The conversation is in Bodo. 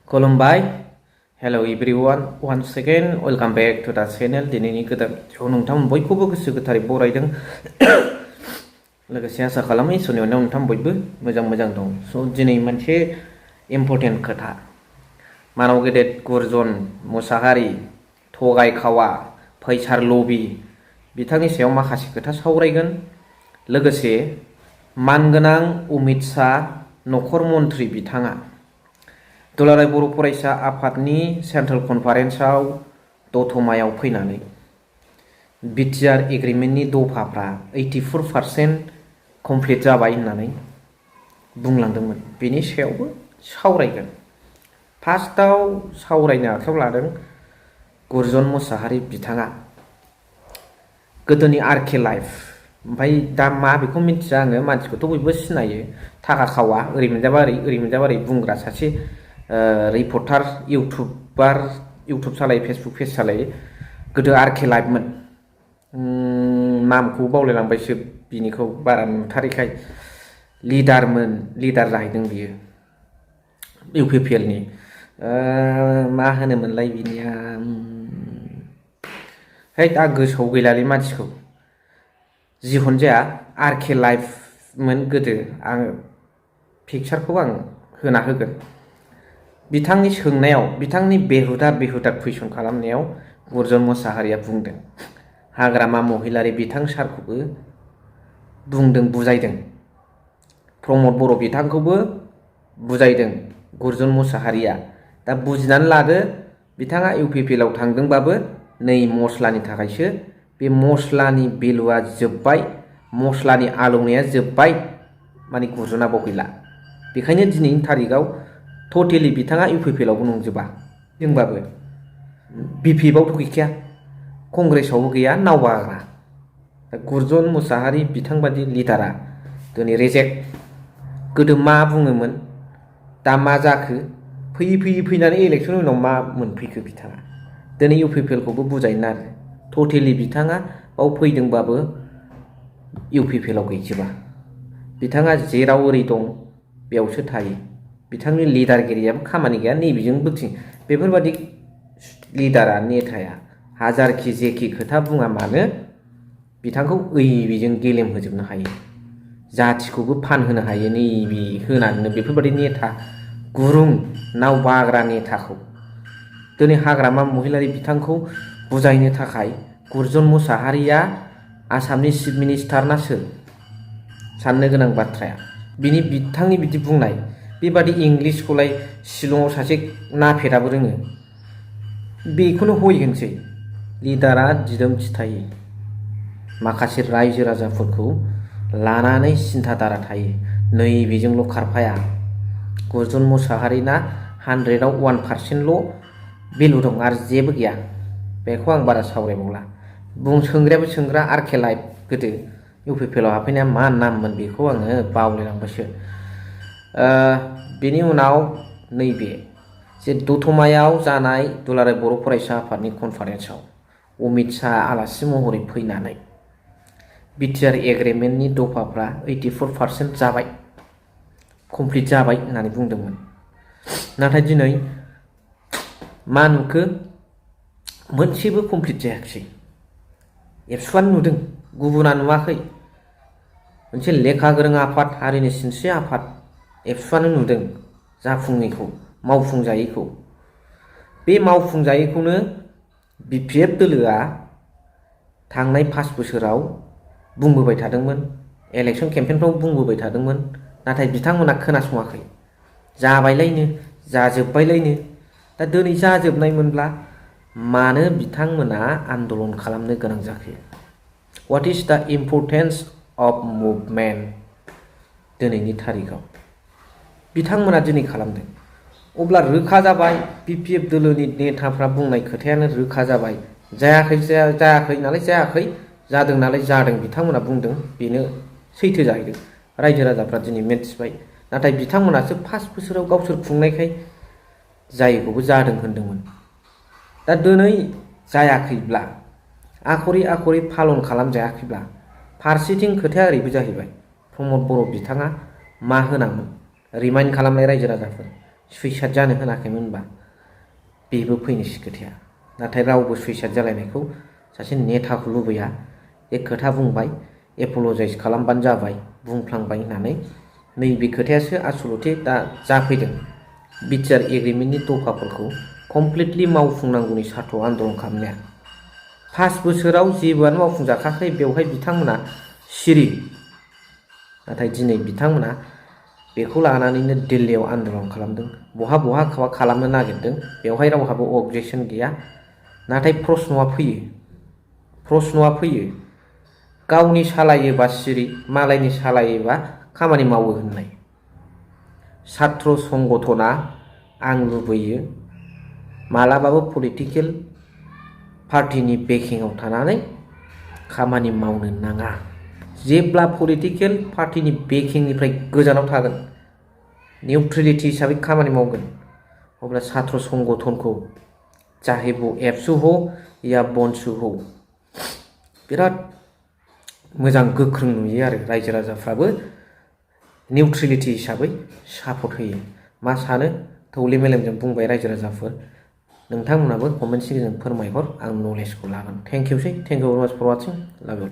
खुलुमबाय hello everyone once again welcome back to the channel दिनैनि गोदान भिडिअ नोंथांमोन बयखौबो गोसो गोथारै बरायदों लोगोसे आसा खालामो इसोरनि अननायाव नोंथां बयबो मोजां दं स' दिनै मोनसे इम्पर्टेन्ट खोथा मानव गेदेर गुरजन मुसाहारि थगायखावा फैसार लबि बिथांनि सायाव माखासे खोथा सावरायगोन लोगोसे मानगोनां अमित शाह नखर मन्थ्रि बिथाङा दुलाराय बर' फरायसा आफादनि सेन्ट्रेल कनफारेन्सआव दतमायाव फैनानै बिटिआर एग्रिमेन्टनि दफाफ्रा 84% कमप्लिट जाबाय होननानै बुंलांदोंमोन बेनि सायावबो सावरायगोन फार्स्टआव सावरायनो आखायाव लादों गुरजन मुसाहारि बिथाङा गोदोनि आरके लाइफ ओमफ्राय दा मा बेखौ मिथिया आङो मानसिखौथ' बयबो सिनायो थाखा खावा ओरै मोनजाबा ओरै बुंग्रा सासे रिपर्टार इउटुब सालायो फेसबुक पेज सालायो गोदो आरके लाइफमोन नामखौ बावलायलांबायसो बिनिखौ बारा नुथारैखाय लिडार जाहैदों बियो इउपिपिएलनि मा होनोमोनलाय बिनिया है दा गोसोआव गैलालै मानसिखौ जिखुनु जाया आरके लाइफमोन गोदो आं पिकचारखौ आं होना होगोन बिथांनि सोंनायाव बिथांनि बेहुदा कुइसन खालामनायाव गुरजन मुसाहारिया बुंदों हाग्रामा महिलारि बिथां सारखौबो बुंदों बुजायदों प्रमद बर' बिथांखौबो बुजायदों गुरजन मुसाहारिया दा बुजिनानै लादो बिथाङा इउपिपिएलआव थांदोंबाबो नै मस्लानि थाखायसो बे मस्लानि भेलुआ जोब्बाय मस्लानि आलौनाया जोब्बाय माने गुरजनाबो गैला बेखायनो दिनैनि थारिखआव टटेलि बिथाङा इउपिपिएलआवबो नंजोबा जोंबाबो बिपिएफआवथ' गैखाया कंग्रेसआवबो गैया नावबाग्रा गुरजन मुसाहारि बिथां बादि लिडारा दिनै रेजेक्ट गोदो मा बुङोमोन दा मा जाखो फैनानै इलेक्सननि उनाव मा मोनफैखो बिथाङा दिनै इउपिपिएलखौबो बुजायनो आरो टटेलि बिथाङा बाव फैदोंबाबो इउपिपिएलआव गैजोबा बिथाङा जेराव ओरै दं बेयावसो थायो बिथांनि लिडारगिरियाबो खामानि गैया नैबेजों बोथिं बेफोरबादि लिडारा नेताया हाजारखि जेखि खोथा बुङा मानो बिथांखौ बेजों गेलेम होजोबनो हायो जाथिखौबो फानहोनो हायो नैबे होनानैनो बेफोरबादि नेता गुरुं नाव बाग्रा नेताखौ दिनै हाग्रामा महिलारि बिथांखौ बुजायनो थाखाय गुरजन मुसाहारिया आसामनि चिफ मिनिस्टार ना सोर साननो गोनां बाथ्राया बिथांनि बिदि बुंनाय बेबादि इंलिसखौलाय शिलंआव सासे नाफेदाबो रोङो बेखौनो हय होनसै लिडारा दिदोमथि थायो माखासे रायजो राजाफोरखौ लानानै सिन्थादारा थायो नैबेजोंल' खारफाया गुरजन मुसाहारिना 100आव 1%ल' भेलु दं आरो जेबो गैया बेखौ आं बारा सावरायबावला सोंग्रायाबो सोंग्रा आरके लाइफ गोदो इउपिपिएलआव हाबफैनाया मा नाममोन बेखौ आङो बावलायलांबायसो बेनि उनाव नैबे जे दतमायाव जानाय दुलाराय बर' फरायसा आफादनि कनफारेन्सआव अमित शाह आलासि महरै फैनानै बिटिआर एग्रिमेन्टनि दफाफ्रा 84% जाबाय कमप्लिट जाबाय होननानै बुंदोंमोन नाथाय दिनै मा नुखो मोनसेबो कमप्लिट जायाखिसै एबसुआनो नुदों गुबुना नुवाखै मोनसे लेखा गोरों आफाद हारिनि सिनस्रि आफाद एबसुआनो नुदों जाफुङैखौ मावफुंजायैखौ बे मावफुंजायैखौनो बिपिएफ दोलोआ थांनाय 5 बोसोराव बुंबोबाय थादोंमोन इलेक्सन केम्पेनफ्राव बुंबोबाय थादोंमोन नाथाय बिथांमोना खोनासङाखै जाबायलायनो जाजोब्बायलायनो दा दिनै जाजोबनायमोनब्ला मानो बिथांमोना आन्दलन खालामनो गोनां जाखो व्हाट इज द इम्पर्टेन्स अफ मुभमेन्ट दिनैनि थारिखआव बिथांमोना दिनै खालामदों अब्ला रोखा जाबाय बिपिएफ दोलोनि नेताफ्रा बुंनाय खोथायानो रोखा जाबाय जायाखै नालाय जायाखै जादों नालाय जादों बिथांमोना बुंदों बेनो सैथो जाहैदों रायजो राजाफ्रा दिनै मिन्थिबाय नाथाय बिथांमोनासो 5 बोसोराव गावसोर खुंनायखाय जायखौबो जादों होनदोंमोन दा दिनै जायाखैब्ला आखरै फालन खालामजायाखैब्ला फारसेथिं खोथाया ओरैबो जाहैबाय प्रमद बर' बिथाङा मा होनामोन रिमाइन्ड खालामनाय रायजो राजाफोर सुइसाइड जानो होनाखैमोनबा बेबो फैनोसै खोथाया। नाथाय रावबो सुइसाइड जालायनायखौ सासे नेताखौ लुबैया। एक खोथा बुंबाय एपलजाइज खालामबानो जाबाय बुंफ्लांबाय होननानै नैबे खोथायासो आसलथे दा जाफैदों। बिटिआर एग्रिमेन्टनि दफाफोरखौ कमप्लिटलि मावफुंनांगौनि सार्थ आन्दलन खालामनाया 5 बोसोराव जेबोआनो मावफुंजाखाखै। बेवहाय बिथांमोना सिरि। नाथाय दिनै बिथांमोना बेखौ लानानैनो दिल्लीयाव आन्दलन खालामदों। बहा खालामनो नागिरदों बेवहाय रावहाबो अबजेक्सन गैया। नाथाय प्रश्नआ फैयो गावनि सालायोबा सिरि मालायनि सालायोबा खामानि मावो होननाय। छात्र संगठना आं लुबैयो मालाबाबो पलिटिकेल पार्टिनि बेकिंआव थानानै खामानि मावनो नाङा। जेब्ला पलिटिकेल पार्टिनि बेकिंनिफ्राय गोजानाव थागोन निउट्रेलिटी हिसाबै खामानि मावगोन अब्ला छात्र संगठनखौ चाहे वो एबसु हो या बनसु हो बिराद मोजां गोख्रों नुयो आरो रायजो राजाफ्राबो निउट्रेलिटी हिसाबै सापर्ट होयो। मा सानो थौले मेलेमजों बुंबाय रायजो राजाफोर। नोंथांमोनाबो कमेन्ट सेक्सनजों फोरमायहर। आं नलेजखौ लागोन। थेंक इउ भेरि माच फर वाचिं। लाभ इउ।